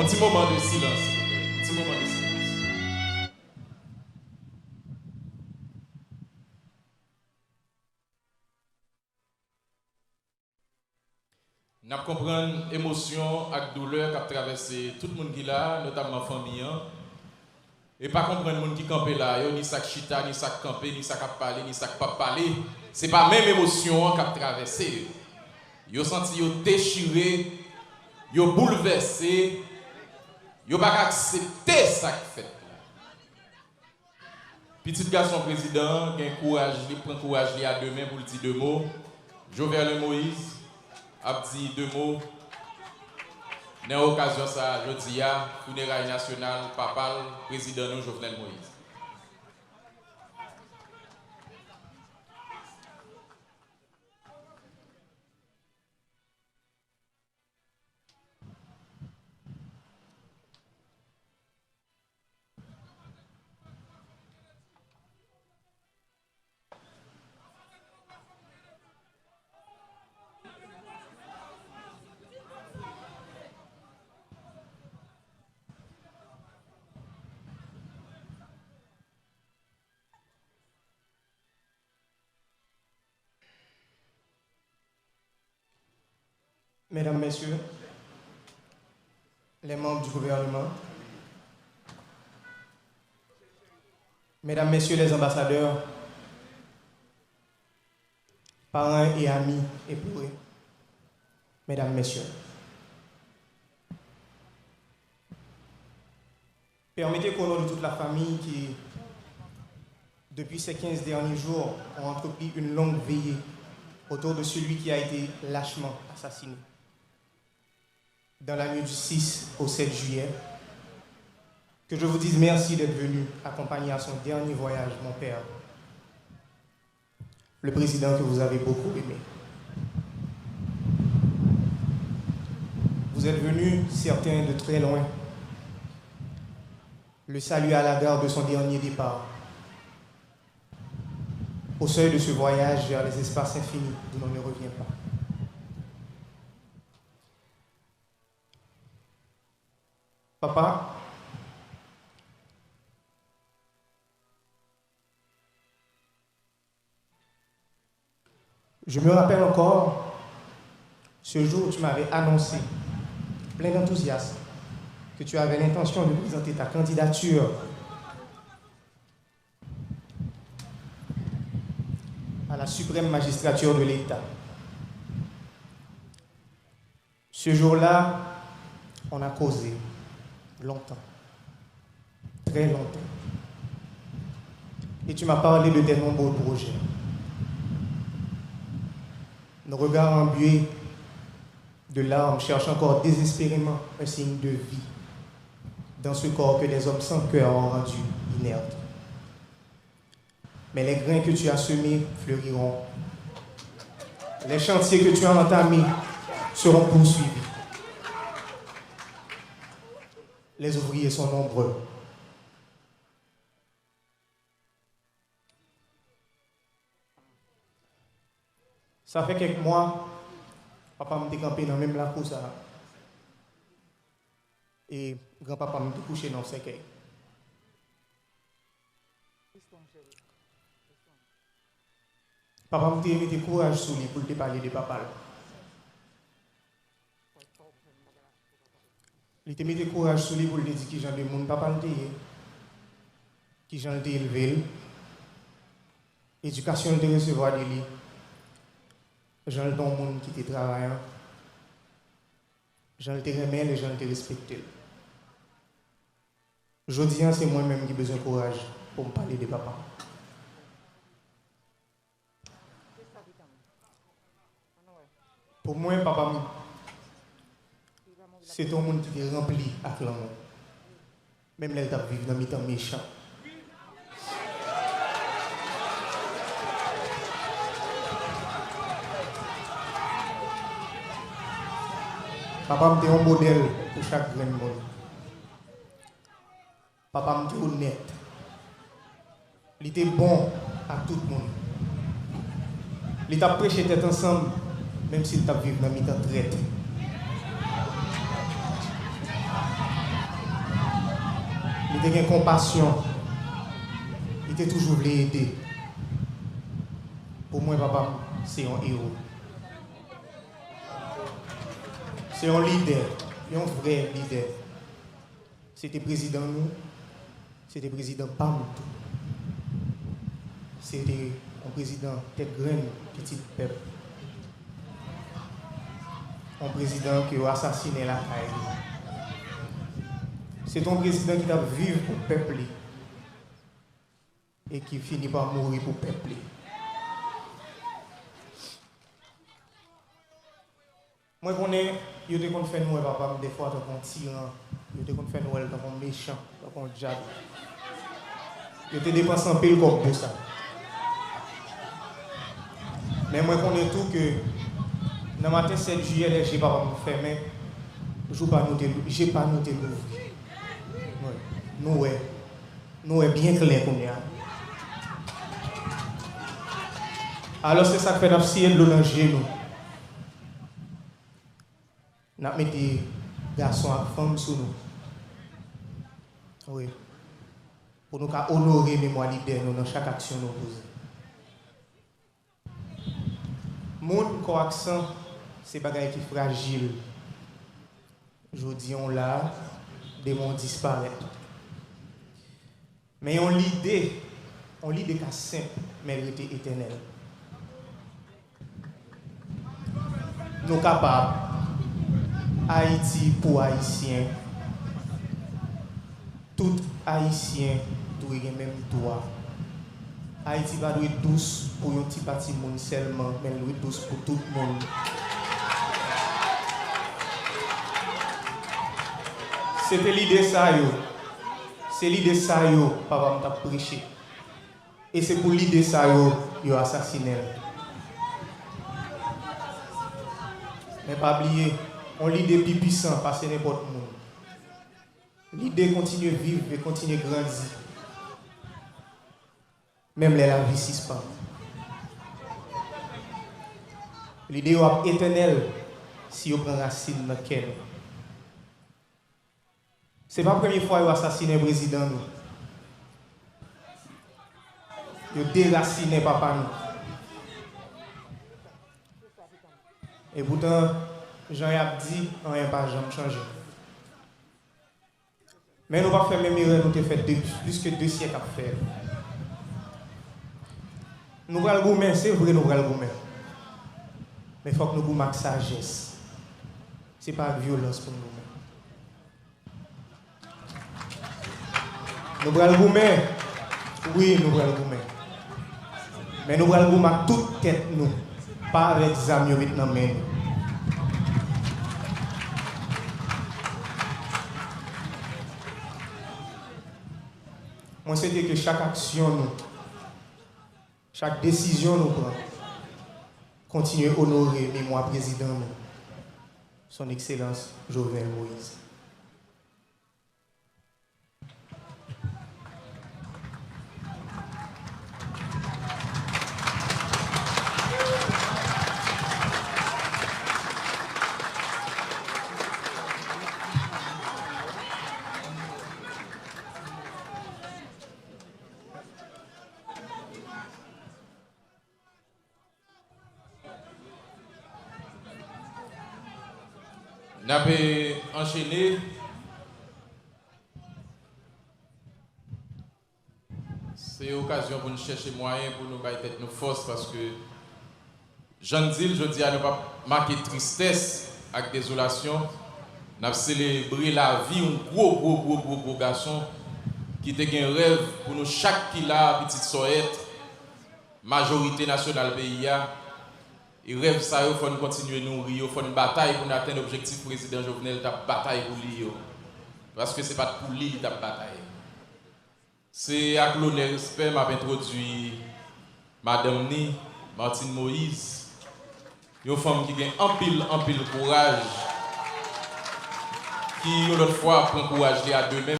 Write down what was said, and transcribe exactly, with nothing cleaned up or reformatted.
Yon ti moman de silans, silvouplè. Yon ti moman de silans. N ap konprann emosyon ak doulè k ap travèse tout moun ki la, notamman fanmi an. E pa konprann moun ki kanpe la yo, ni sa k chita, ni sa k kanpe, ni sa k ap pale, ni sa k p ap pale. Se pa menm emosyon an k ap travèse yo. Yo santi yo dechire, yo boulvèse, yo pa ka aksepte sa k fèt la. Pitit gason prezidan an gen kouraj li, pran kouraj li a de men pou l di de mo. Joverlein Moïse ap di de mo nan okazyon sa a jodi a, fineray nasyonal papa l, prezidan nou, Jovenel Moïse. Mesdames, Messieurs les membres du gouvernement, Mesdames, Messieurs les ambassadeurs, parents et amis éplorés, Mesdames, Messieurs. Permettez qu'au nom de toute la famille qui, depuis ces quinze derniers jours, ont entrepris une longue veillée autour de celui qui a été lâchement assassiné dans la nuit du six au sept juillet, que je vous dise merci d'être venu accompagner à son dernier voyage mon père, le président que vous avez beaucoup aimé. Vous êtes venus, certains de très loin, le saluer à la gare de son dernier départ, au seuil de ce voyage vers les espaces infinis d'où l'on ne revient pas. Papa, je me rappelle encore ce jour où tu m'avais annoncé, plein d'enthousiasme, que tu avais l'intention de présenter ta candidature à la suprême magistrature de l'État. Ce jour-là, on a causé longtemps, très longtemps. Et tu m'as parlé de tes nombreux projets. Nos regards embués de larmes cherchent encore désespérément un signe de vie dans ce corps que des hommes sans cœur ont rendu inerte. Mais les grains que tu as semés fleuriront. Les chantiers que tu as entamés seront poursuivis. Les ouvriers sont nombreux. Sa fè kèk mwa, papa m te kanpe nan menm lakou sa a. E granpapa m te kouche nan yon sèkèy. Papa m te mete kouraj sou li pou l te pale de papa l. Li te mete kouraj sou li pou l te di kijan de moun papa l te ye, kijan l te elve l, edikasyon l te resevwa de li, jan l te yon moun ki te travayan, jan l te renmen l e jan l te respekte l. Jodi a, se mwen menm ki bezwen kouraj pou m pale de papa m. Pou mwen, papa m, se te yon moun ki te ranpli ak lanmou, menm lè l t ap viv nan mitan mechan. Papa m te yon modèl pou chak grenn moun. Papa m te onèt. Li te bon ak tout moun. Li t ap preche tèt ansanm, menm si l t ap viv nan mitan trèt. Te gen konpasyon. Li te toujou vle ede. Pou mwen, papa m se yon ewo. Se yon lidè, yon vrè lidè. Se te prezidan nou, se te prezidan pa m tou. Se te yon prezidan tèt grenn, pitit pèp. Yon prezidan ke yo asasinen lakay li. Se te yon prezidan ki t ap viv pou pèp li e ki fini pa mouri pou pèp li. Mwen konnen yo te konn fè nou wè papa m dèfwa tankou yon tiran. Yo te konn fè nou wè l tankou yon mechan, tankou yon dyab. Yo te depanse anpil kòb pou sa. Men mwen konnen tou ke nan maten sèt jiyè, lè je papa m fèmen, jou pa nou te, je pa nou te louvri. Wi. Nou wè. Nou wè byen klè kounye a. Alò, se sa k fè n ap siye dlo nan je nou. N ap mete gason ak fanm sou nou. Wi. Pou nou ka onore memwa lidè nou nan chak aksyon nou poze. Moun, kò ak san, se bagay ki frajil. Jodi a w la, demen w disparèt. Men yon lide, yon lide ka senp, men l rete etènèl. Nou kapab. Ayiti pou Ayisyen. Tout Ayisyen dwe gen menm dwa. Ayiti pa dwe dous pou yon ti pati moun sèlman, men l dwe dous pou tout moun. Se te lide sa yo. Se lide sa yo papa m t ap preche. E se pou lide sa yo, yo asasinen l. Men pa bliye, yon lide pi pwisan pase nenpòt moun. Lide kontinye viv e kontinye grandi, menm lè lavi sispann. Lide yo ap etènèl si yo pran rasin nan kè nou. Se pa premye fwa yo asasinen prezidan nou. Yo derasinen papa nou. Epoutan, jan y ap di, anyen pa janm chanje. Men nou p ap fè menm erè nou te fè de, plis ke de syèk ap fè. Nou pral goumen, se vre nou pral goumen. Men fòk nou goumen ak sajès. Se pa ak vyolans pou n goumen. Nou pral goumen. Wi, nou pral goumen. Men nou pral goumen ak tout tèt nou, pa avèk zam yo met nan men nou. Mwen swete ke chak aksyon nou, chak desizyon nou pran, kontinye onore memwa prezidan nou, Son Ekselans Jovenel Moïse. N ape anchene. Se okazyon pou n chèche mwayen pou nou bay tèt nou fòs, paske, jan n di l, jodi a nou p ap make tristès ak dezolasyon. N ap selebre lavi yon gwo, gwo, gwo, gwo, gwo gason ki te gen rèv pou nou chak ki la, pitit Sòyèt, majorite nasyonal peyi a. E rèv sa yo, fò n kontinye nouri yo, fò n batay pou n atenn objektif Prezidan Jovenel t ap batay pou li yo. Paske se pa t pou li li t ap batay. Se ak lonè, respè, m ap entwodui madanm ni, Martine Moïse, yon fanm ki gen anpil, anpil kouraj, ki yon lòt fwa pran kouraj li a de men.